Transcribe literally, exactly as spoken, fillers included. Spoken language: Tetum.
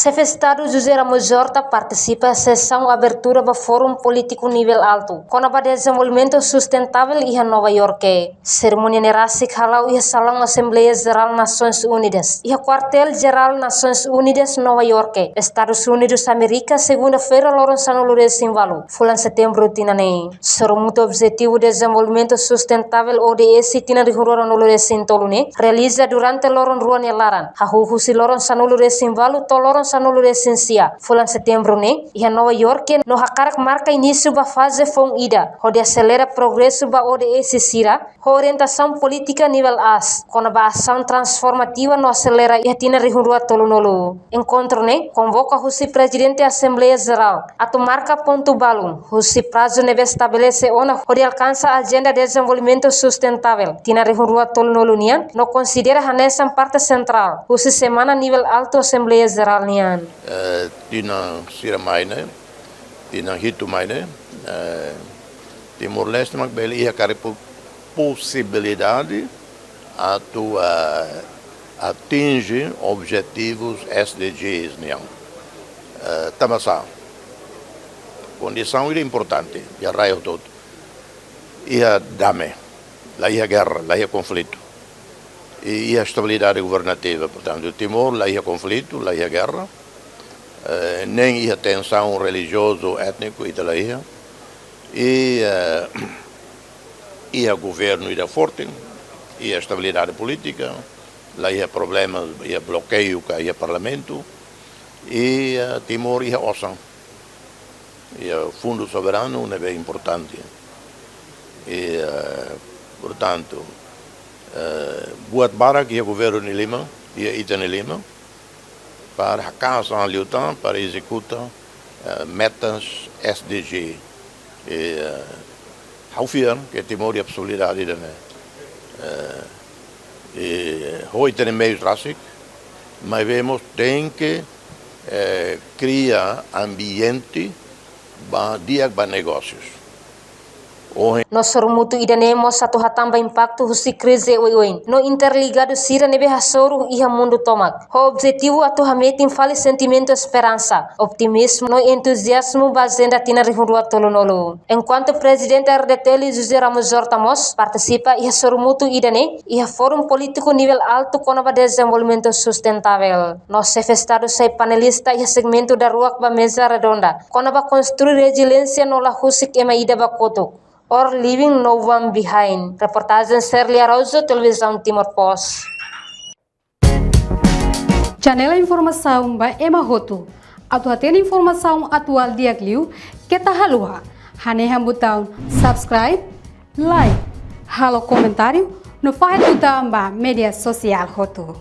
Xefe Estadu José Ramos Horta partisipa sesaun abertura ba Fórum Polítiku Nivel Altu kona-ba Dezenvolvimentu Sustentável iha Nova Iorke. Serimónia ne'e rasik hala'o iha Salaun Asembleia Jerál Nasoins Unidas, iha Kuartél Jerál Nasoins Unidas, Nova Iorke, Estadus Unidus Amérika, segunda-feira, loron sanulu-resin-ualu, fulan Setembru tinan ne'e. Sorumutu Objetivu Dezenvolvimentu Sustentável, O D S, tinan rihun rua ruanulu-resin-tolu ne'e realiza durante loron rua nia laran, hahú husi loron sanulu-resin-ualu to'o loron sanulu-resin-sia, fulan Setembru ne'e, iha Nova Iorke, no hakarak marka inísiu ba faze foun ida hodi aselera progresu ba O D S sira, ho orientasaun polítika nivel aas kona-ba asaun transformativa no aselera iha tinan rihun rua tolunulu. Enkontru ne'e konvoka husi Prezidente Asembleia Jerál atu marka pontu balun husi prazu ne'ebé estabelese ona hodi alkansa Ajenda Dezenvolvimentu Sustentável tinan rihun rua tolunulu nian, no konsidera hanesan parte sentrál husi Semana Nivel Altu Asembleia Jerál nian. Eh, tinan sira mai ne'e, tinan hitu mai ne'e, eh, Timor-Leste mak bele iha karik po-, posibilidade atu, eh, atinje objetivus S D Gs nian. Eh, tanbasá? Kondisaun ida importante, iha rai hotu-hotu. Iha dame, la iha gerra, la iha konflitu. I iha estabilidade governativa, portantu, Timor la iha konflitu, la iha gerra, eh, nein iha tensaun relijiozu, étniku, ita la iha. I, eh, iha governu ida forte, iha estabilidade polítika, la iha problema, iha blokeiu ka iha parlamentu. I, eh, Timor iha osan, iha fundu soberanu ne'ebé importante. I, eh, portantu, eh, buat barak iha governu nia liman, iha ita-nia liman, para haka'as an liután para ezekuta, eh, metas S D G. I, eh, ha'u fiar ke Timor iha posibilidade ida-ne'e. Eh, i ho ita-nia meius rasik, maibé mós tenke, eh, kria ambiente ba di'ak ba negósius. Ohin. No sorumutu ida-ne'e mós atu hatán ba impaktu husi krize oioin no interligadu sira ne'ebé hasoru iha mundu tomak, ho objetivu atu hametin fali sentimentu esperansa, optimizmu no entuziazmu ba ajenda tinan rihun rua tolunulu. Enkuantu Prezidente R D T L José Ramos Horta mós partisipa iha sorumutu ida-ne'e iha Fórum Polítiku Nivel Altu kona-ba Dezenvolvimentu Sustentável. No Xefe Estadu sai panelista iha segmentu daruak ba meza redonda kona-ba konstrui reziliénsia no la husik ema ida ba kotuk, or leaving no one behind. Reportajen Serli Araújo, Televizaun Timor Post. Janela informasaun ba ema hotu. Atu hatene informasaun atuál di'ak liu, keta haluha hanehan butaun subscribe, like, halo komentáriu, no fahe tutan ba média sosiál hotu.